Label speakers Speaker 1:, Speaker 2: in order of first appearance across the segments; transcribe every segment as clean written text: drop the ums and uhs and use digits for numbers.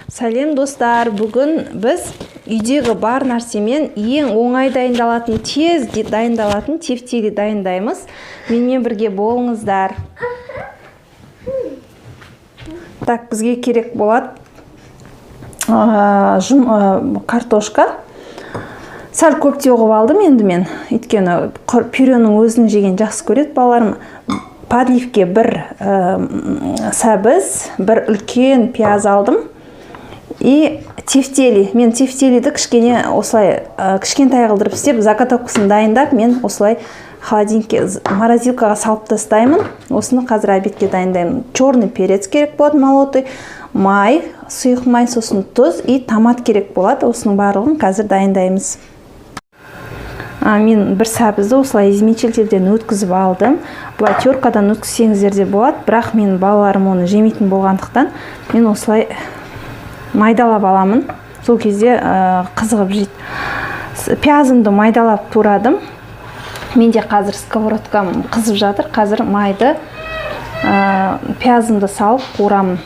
Speaker 1: Сәлем, достар! Бүгін біз үйдегі бар нәрсемен ең оңай дайындалатын, тез дайындалатын тефтели дайындаймыз. Менімен бірге болыңыздар. Так, бізге керек болады картошка. Сәл көптеу қылып алдым енді мен. Өйткені пюренің өзін жеген жақсы көреді балаларым. Подливке бір сәбіз, бір үлкен пияз алдым. И тефтели. Мен тефтелиді кішкене осылай кішкентай қылдырып істеп, заготовкасын дайындап, мен осылай холодильникке, морозилкаға салып тастаймын. Осыны қазір обедке дайындаймын. Черный перец керек болады, молотый, май, сұйық май, сосын тұз и томат керек болады. Осының барлығын қазір дайындаймыз. Мен бір сәбізді осылай измельчительден өткізіп алдым. Былай теркадан өткізсеңіздер де болады, бірақ менің балаларым оны жемейтін болғандықтан мен осылай майдалап аламын. Сол кезде қызығып жейді. Пиязымды майдалап турадым. Менде қазір сковородкам қызып жатыр. Қазір майды, пиязымды салып қуырамын.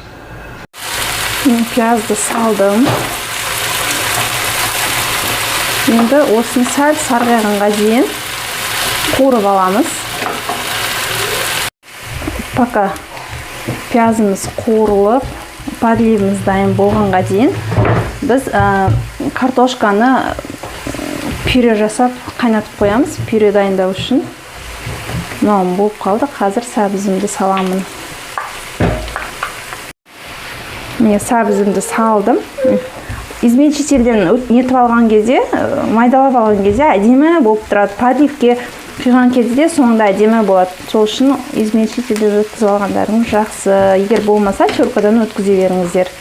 Speaker 1: Мен пиязды салдым. Енді осыны сәл сарғайғанға дейін қуырып аламыз. Пока пиязымыз қуырылып, подливіміз дайын болғанға дейін біз картошканы пюре жасап қайнатып қоямыз. Пюре дайындау үшін мынауым болып қалды. Қазір сәбізімді саламын. Міне, сәбізімді салдым. Измельчительден нетіп алған кезде, майдалап алған кезде әдемі болып тұрады. Подливке құйған кезде соңында әдемі болады. Сол үшін измельчительден өткізіп алғандарыңыз жақсы. Егер болмаса, теркадан өткізе беріңіздер.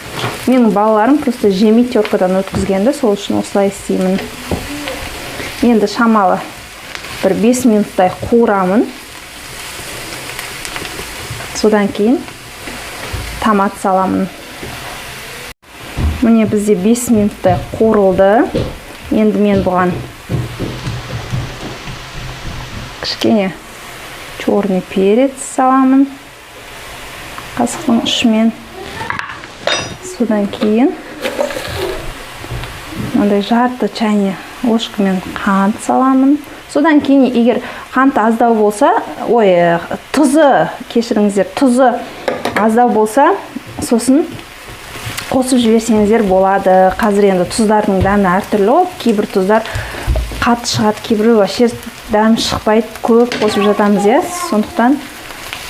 Speaker 1: Менің балаларым просто жемейді теркадан өткізгенді, сол үшін осылай істеймін. Енді шамалы бір 5 минуттай қуырамын. Содан кейін томат саламын. Міне, бізде 5 минуттай қуырылды. Енді мен бұған кішкене черный перец саламын қасықтың ұшымен. Содан кейін мынандай жарты чайный ложкамен қант саламын. Содан кейін егер қант аздау болса, ой, тұзы, кешіріңіздер, тұзы аздау болса, сосын қосып жіберсеңіздер болады. Қазір енді тұздардың дәмі әртүрлі ғой. Кейбір тұздар қатты шығады, кейбіреу вообще дәмі шықпайды, көп қосып жатамыз, иә. Сондықтан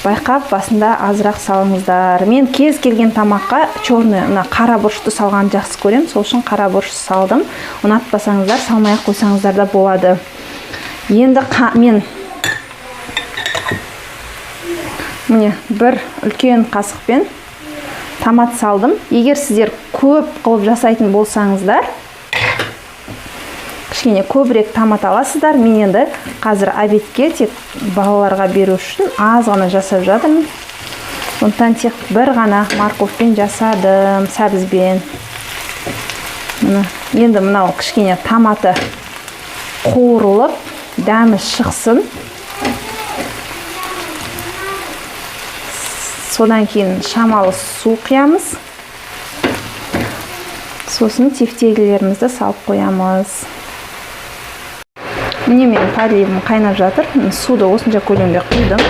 Speaker 1: байқап басында азырақ салыңыздар. Мен кез келген тамаққа черный, мына қара бұрышты салғанды жақсы көремін, сол үшін қара бұрыш салдым. Ұнатпасаңыздар, салмай ақ қойсаңыздар да болады. Енді мен міне бір үлкен қасықпен томат салдым. Егер сіздер көп қылып жасайтын болсаңыздар, кішкене көбірек томат аласыздар. Мен енді қазір обедке тек балаларға беру үшін аз ғана жасап жатырмын. Сондықтан тек бір ғана морковьпен жасадым, сәбізбен. Міне, енді мынау кішкене томаты қуырылып, дәмі шықсын. Содан кейін шамалы су құямыз. Сосын тефтелерімізді салып қоямыз. Міне, менің подливім қайнап жатыр. Суды осынша көлемде құйдым.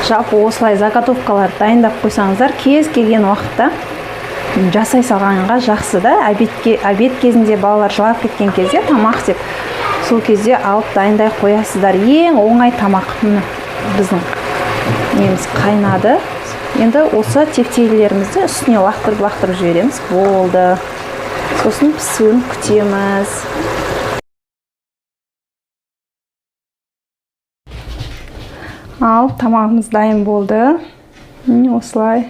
Speaker 1: Жалпы осылай заготовкаларды дайындап қойсаңыздар, кез келген уақытта жасай салғанға жақсы да. Обед кезінде балалар жылап кеткен кезде тамақ деп, сол кезде алып дайындай қоясыздар. Ең оңай тамақ. Міне, біздің неміз қайнады. Енді осы тефтелерімізді үстіне лақтырып-лақтырып жібереміз. Болды. Сосын пісуін күтеміз. Ал тамағымыз дайын болды. Міне, осылай.